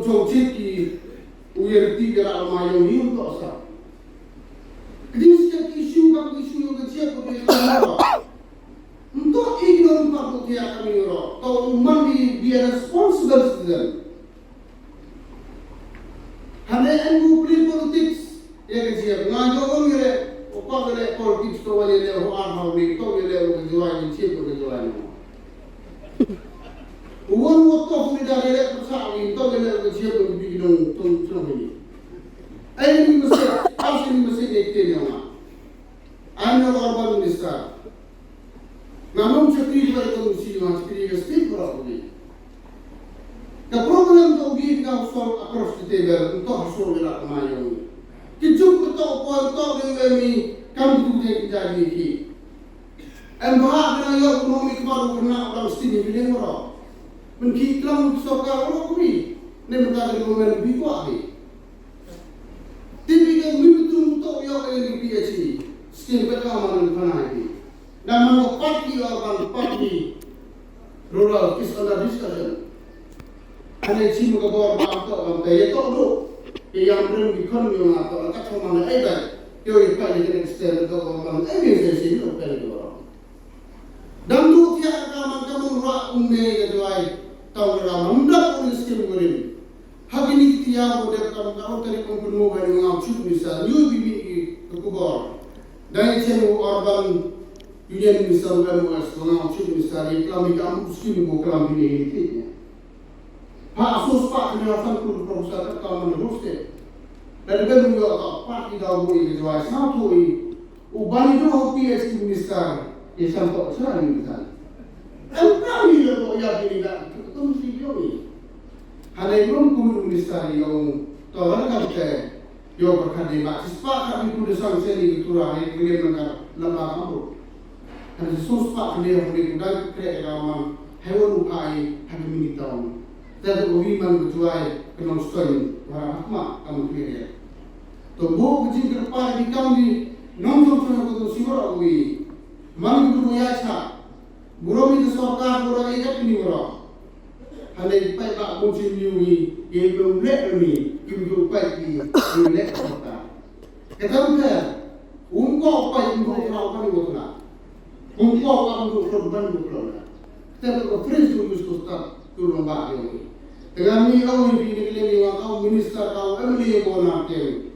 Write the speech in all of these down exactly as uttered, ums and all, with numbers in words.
Song chit ki u ïa riti ka la ma yong ïa u to sa. Kini sket ki issue ka issue yong ka chit ko de ka ma. Nto ignore pa ko tia ka mi ro. To u man di be a responsible citizen. Hane en bu play politics. Ïa ka chit nga jong ong ïa le. Ko pa ka le politics to wa ïa le ho ar ha ni to ïa le ko jwai ni chit ko jwai ni. Uwon uwon to fu ni da lele ko sa wi to lele ko jia ko bi dong tong tong ni. Ai ni mesti, ai ni mesti ni te ni ma. Ai no urban minister. Na mong chakri ba ko si ma chakri ga state ko ni. Ka problem to bi ka solve across the table to ha so ni la ma yong. Ki juk ko to ko to ni ni kam tu te ki jadi ki. Em ba ha kena ïoh kumno mi kemar u kena u dang sting ni biling ro. Men ki klang sorkar ro kumi. Ne men ka di momen bi kwa bi. Tipi ka mi betul untuk ïoh ka ni P H E. Sting pet ka man kena ni. Dan man ko parti urban parti rural is under discussion. Ane chim ka bor ba to am te ye to do. Ke yang rem di kon yo ma to ka chong ma ai ba. Yo ye pa ye ke extend to ko ma ai ni se se ni ko pe ni ko. Dang tu tia ka man ka mun ra um me ke tuai. Tau ra man da ko ni skim ko rin. Ha ki ni tia ko de ka ka ko te ko ko mo ba ni ngam chu ni sa. Ni bi mi ko ko bor. Dai chen urban union ni sa ba mo as ko ngam chu ni sa ni ka mi ka am skim ko ka mi ni ni. Ha asus pa kini asan tu proposal ka ka man hoste. Dan ben yo ka pa ki da wo i jwa sa tu i u bani do ho P H E minister i san to sa ni minister. Em ka mi lo to ya kini da tu si yo ni. Hale rum ku minister yo to la ka te. Yo ka ka de ba sis pa ka ni ku de sang se ni ku ra ni ku ni man ka la ba ka bu. Kan sis pa ka ni ku ni ku dan ku kre ka man. Hai wo lu ka ai ha ni mi ni tong. Te to wi man ku tuai ka nong stoin wa ma ka mu kre. To bo ku jin ka pa ni kam ni nong to to ko to si wa wi. Man ku ya cha. Buro mi ka sorkar buro ai ka ni buro. Hale pai ba mo chin yu ni ye lo le ni ki buro pai ki ni le sorkar. Ka tam ka um ko pai um ko ra ka ni buro na. Um ko ka um ko ban buro na. Ka tam ka prince to use to start to lo ba yo ni. Tengah ni au ni ni le ni wa ka minister ka M L A ko na ke.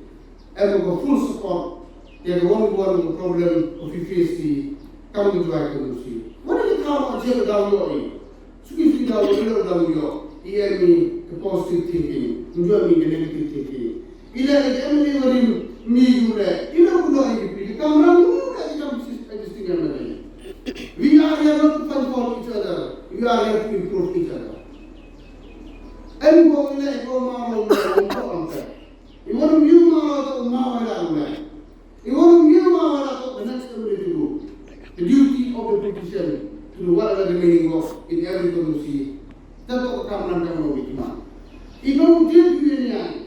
Em ko full support ïa ka one one problem of F S C kam ka jwai ka musi. What are the kind of agenda daw yo i? Suki suki daw yo daw yo i em i ka positive thinking, jwai mi ka negative thinking. Ila i em i warim mi yule ila kuno i pi ka kamran kuno ka i kam sis existing em i. We are here not to fight for each other. We are here to improve each other. Em ko ila ko ma lo ko am ka. I want to mute my mouth, my mouth, my mouth. I want to mute my mouth, the next thing we need to do. The duty of the politician to do whatever remaining work in every community. That's what the common man can do with man. I know deal to any eye.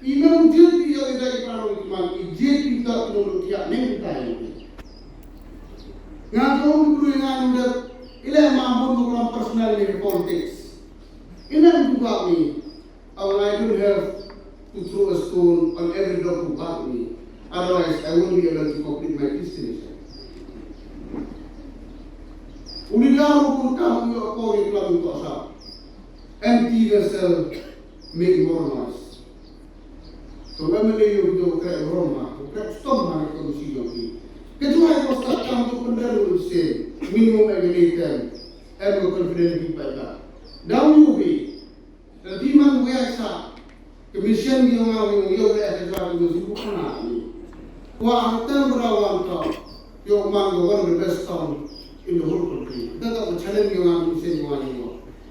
I know deal to your idea, I know with man. I deal to that, you know, to your name, time. Nga ko ngi bru nga ngi dep ila ma bun ko personal ni politics. Ina buka mi. Oh, I don't have to throw a stone on every dog who bark me. Otherwise, I won't be able to complete my destination. Uni daru pun kam uni okori klam to sa. Empty vessel make more noise. So when we you do kre roma, kre stom ma ko si yo ki. Ketua ko sa kam to pendar ul se minimum agregator. Em ko confident bi pa. Down you be. Te dei man wei sa ka mission jong nga, jong nga ïa ka jaka ka mission ka na ni. Kwa hangta ba wan ta ïa man ka one of the best town in the whole country. That was the challenge jong nga, mission jong nga.